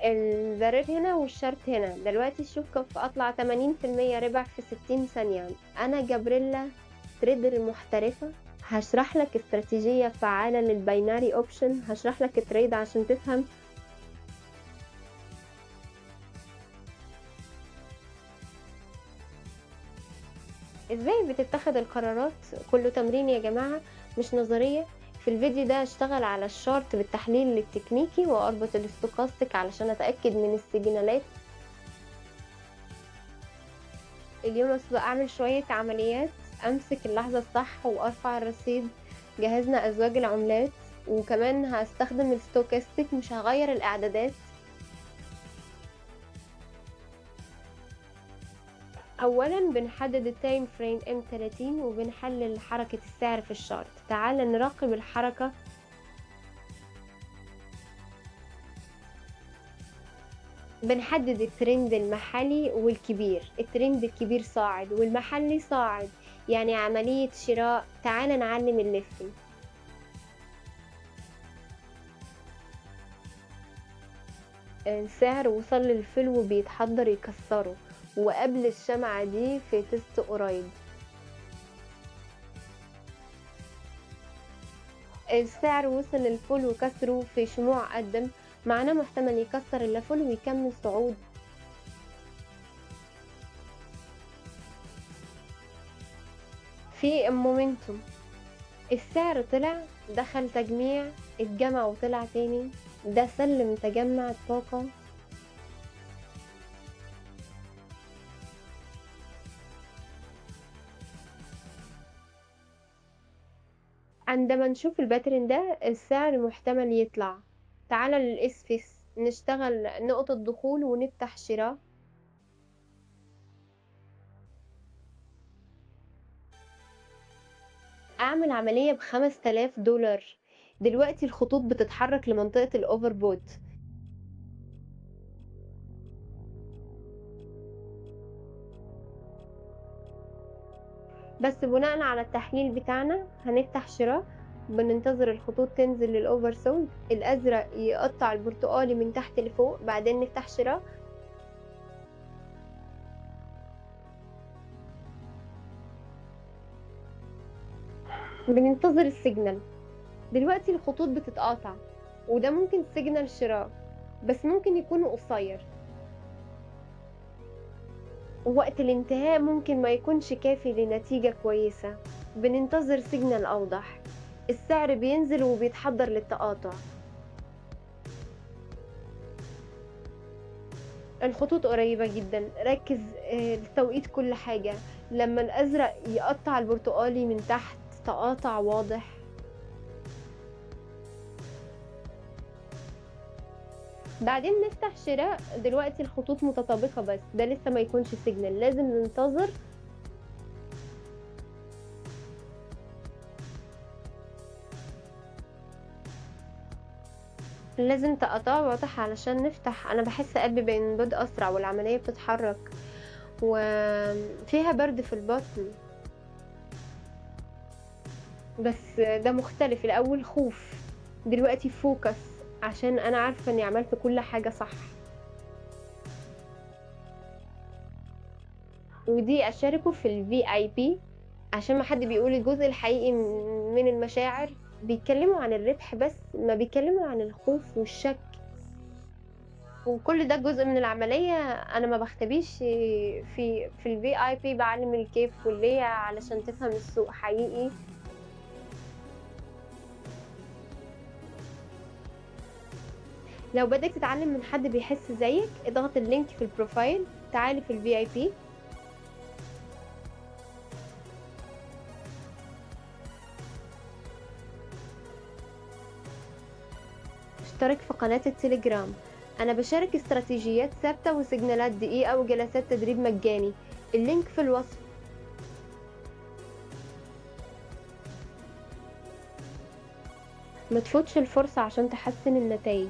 الزرار هنا وال chart هنا. دلوقتي شوف كيف اطلع 80% ربح في 60 ثانية. انا جابريلا trader المحترفة، هشرح لك استراتيجية فعالة لل binary option، هشرح لك trade عشان تفهم ازاي بتتخذ القرارات. كله تمرين يا جماعة، مش نظرية. في الفيديو ده هشتغل على ال chart بالتحليل التكنيكي واربط ال stochastic علشان اتاكد من ال signal ات. اليوم اعمل شوية عمليات، امسك اللحظة الصح وارفع الرصيد. جهزنا ازواج العملات، وكمان هستخدم ال stochastic، مش هغير الاعدادات. اولا بنحدد ال time frame M30 وبنحلل حركة السعر في ال chart. تعال نراقب الحركة. بنحدد الترند المحلي والكبير. الترند الكبير صاعد والمحلي صاعد، يعني عملية شراء. تعال نعلم ال level. السعر وصل لل fill وبيتحضر يكسره، وقبل الشمعة دي في test قريب. السعر وصل لل fill وكسره في شموع قدم، معناه محتمل يكسر ال level ويكمل صعود. في momentum، السعر طلع، دخل تجميع، اتجمع وطلع تاني، ده سلم تجمع الطاقة. عندما نشوف ال pattern ده السعر محتمل يطلع. تعال لل SFS نشتغل نقطة دخول ونفتح شراء. اعمل عملية ب5000 دولار. دلوقتي الخطوط بتتحرك لمنطقة ال overbought. بس بناء على التحليل بتاعنا هنفتح شراء، بننتظر الخطوط تنزل لل oversold، الازرق يقطع البرتقالي من تحت لفوق، بعدين نفتح شراء. بننتظر ال signal. دلوقتي الخطوط بتتقاطع، وده ممكن signal شراء، بس ممكن يكون قصير، ووقت الانتهاء ممكن ما يكونش كافي لنتيجة كويسة. بننتظر signal أوضح. السعر بينزل وبيتحضر للتقاطع. الخطوط قريبة جدا، ركز، التوقيت كل حاجة. لما الأزرق يقطع البرتقالي من تحت تقاطع واضح. بعدين نفتح شراء. دلوقتي الخطوط متطابقة، بس ده لسه ما يكونش signal، لازم ننتظر. لازم تقاطع واضح علشان نفتح. انا بحس قلبي بينبض اسرع والعملية بتتحرك وفيها برد في البطن، بس ده مختلف. الاول خوف، دلوقتي focus، عشان انا عارفة اني عملت كل حاجة صح. ودي اشاركه في ال VIP عشان ما حد بيقول الجزء الحقيقي من المشاعر. بيتكلموا عن الربح بس ما بيتكلموا عن الخوف والشك، وكل ده جزء من العملية. انا ما بختبيش في ال VIP، بعلم الكيف والليه علشان تفهم السوق حقيقي. لو بدك تتعلم من حد بيحس زيك، اضغط ال link في ال profile، تعالي في ال VIP. اشترك في قناة التليجرام، أنا بشارك استراتيجيات ثابتة و signal ات دقيقة وجلسات تدريب مجاني. ال link في الوصف. ما تفوتش الفرصة عشان تحسن النتائج.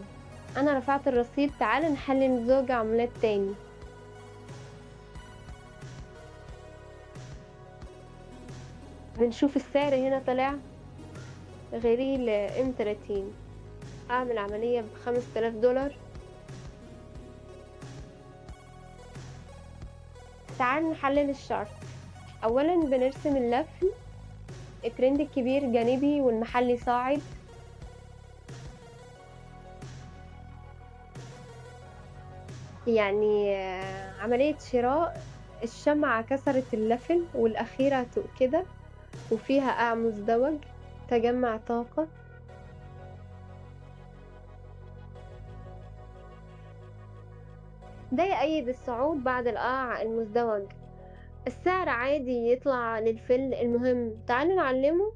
أنا رفعت الرصيد، تعال نحلل زوج عملات تاني. بنشوف السعر هنا طلع غيري ل M30. أعمل عملية ب5000 دولار. تعال نحلل ال chart. أولا بنرسم ال level، الترند الكبير جانبي والمحلي صاعد. يعني عملية شراء، الشمعة كسرت ال level والأخيرة كده وفيها قاع مزدوج، تجمع طاقة. ده يأيد الصعود بعد القاع المزدوج. السعر عادي يطلع لل fill. المهم تعالوا نعلمه.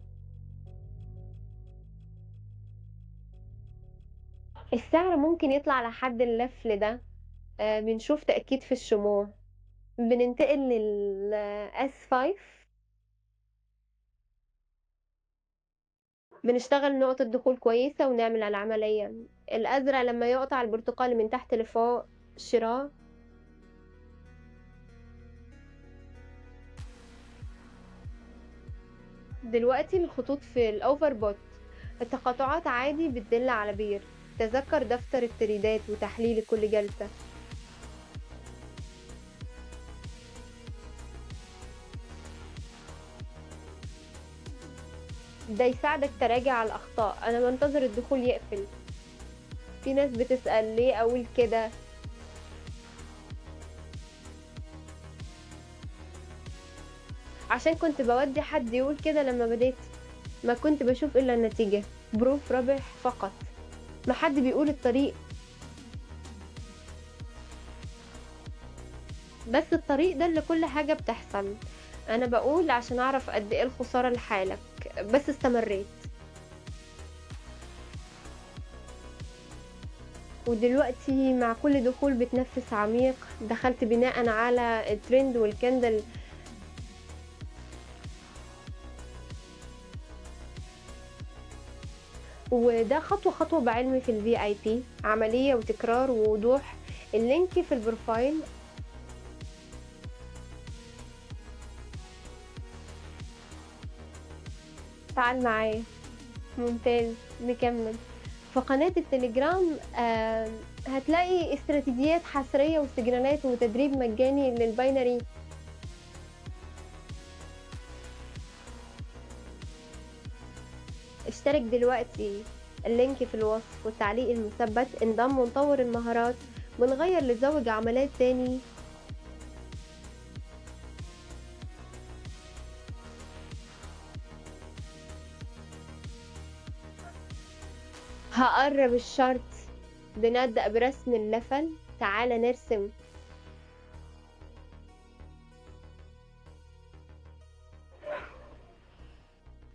السعر ممكن يطلع لحد ال level ده. بنشوف تأكيد في الشموع. بننتقل لل S5، بنشتغل نقطة دخول كويسة ونعمل العملية. الأزرق لما يقطع البرتقالي من تحت لفوق شراء. دلوقتي الخطوط في ال overbought، التقاطعات عادي بتدل على bear. تذكر دفتر التريدات وتحليل كل جلسة. ده يساعدك تراجع على الأخطاء. أنا بنتظر الدخول يقفل. في ناس بتسأل ليه أقول كده؟ عشان كنت بودي حد يقول كده لما بديت، ما كنت بشوف إلا النتيجة، proof ربح فقط، ما حد بيقول الطريق. بس الطريق ده اللي كل حاجة بتحصل. أنا بقول عشان أعرف قد إيه الخسارة لحالك، بس استمريت. ودلوقتي مع كل دخول بتنفس عميق. دخلت بناء على ال trend وال candle. وده خطوة خطوة بعلمي في ال VIP، عملية وتكرار ووضوح. ال link في ال profile. تعال معايا. ممتاز، نكمل. في قناة التليجرام هتلاقي استراتيجيات حصرية وسجنالات وتدريب مجاني لل binary. اشترك دلوقتي، ال link في الوصف والتعليق المثبت. انضم ونطور المهارات، بنغير لزوج عملات تاني. هقرب ال chart. بنبدأ برسم ال level. تعالى نرسم.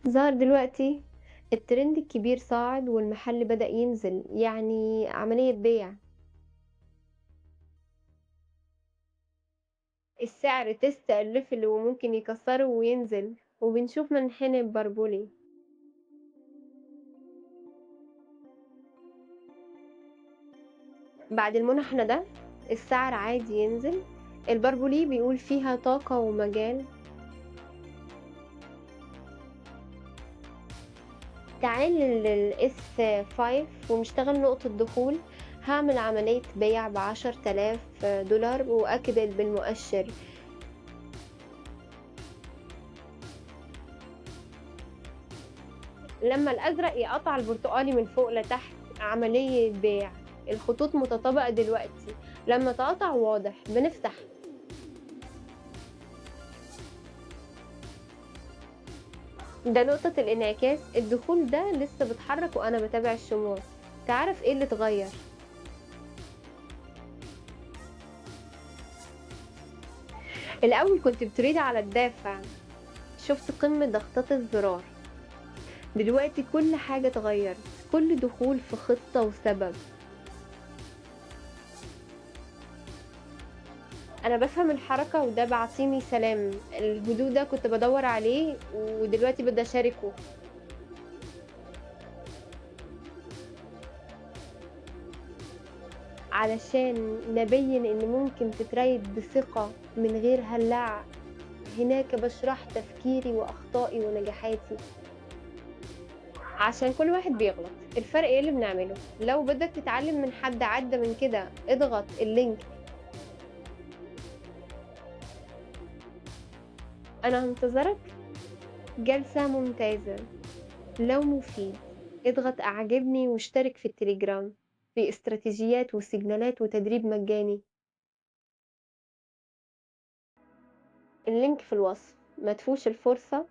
ظهر دلوقتي الترند الكبير صاعد والمحل بدأ ينزل، يعني عملية بيع. السعر test ال level وممكن يكسره وينزل، وبنشوف منحنى باربولي. بعد المنحنى ده السعر عادي ينزل. الباربولي بيقول فيها طاقة ومجال. تعال لل S 5 ونشتغل نقطة دخول. هعمل عملية بيع ب10,000 دولار وأكد بالمؤشر. لما الأزرق يقطع البرتقالي من فوق لتحت عملية بيع. الخطوط متطابقة دلوقتي، لما تقطع واضح بنفتح. ده نقطة الانعكاس. الدخول ده لسه بتحرك وأنا بتابع الشموع. تعرف ايه اللي اتغير؟ الأول كنت بتريد على الدافع، شفت قمة ضغطات الزرار. دلوقتي كل حاجة اتغيرت، كل دخول في خطة وسبب. أنا بفهم الحركة وده بعطيني سلام. الهدوء ده كنت بدور عليه ودلوقتي بدي أشاركه. علشان نبين إن ممكن تتريد بثقة من غير هلع. هناك بشرح تفكيري وأخطائي ونجاحاتي، عشان كل واحد بيغلط. الفرق ايه اللي بنعمله؟ لو بدك تتعلم من حد عدى من كده اضغط ال link. أنا هانتظرك. جلسة ممتازة. لو مفيد اضغط أعجبني واشترك في التليجرام في استراتيجيات وسيجنالات وتدريب مجاني. ال link في الوصف، ما تفوتش الفرصة.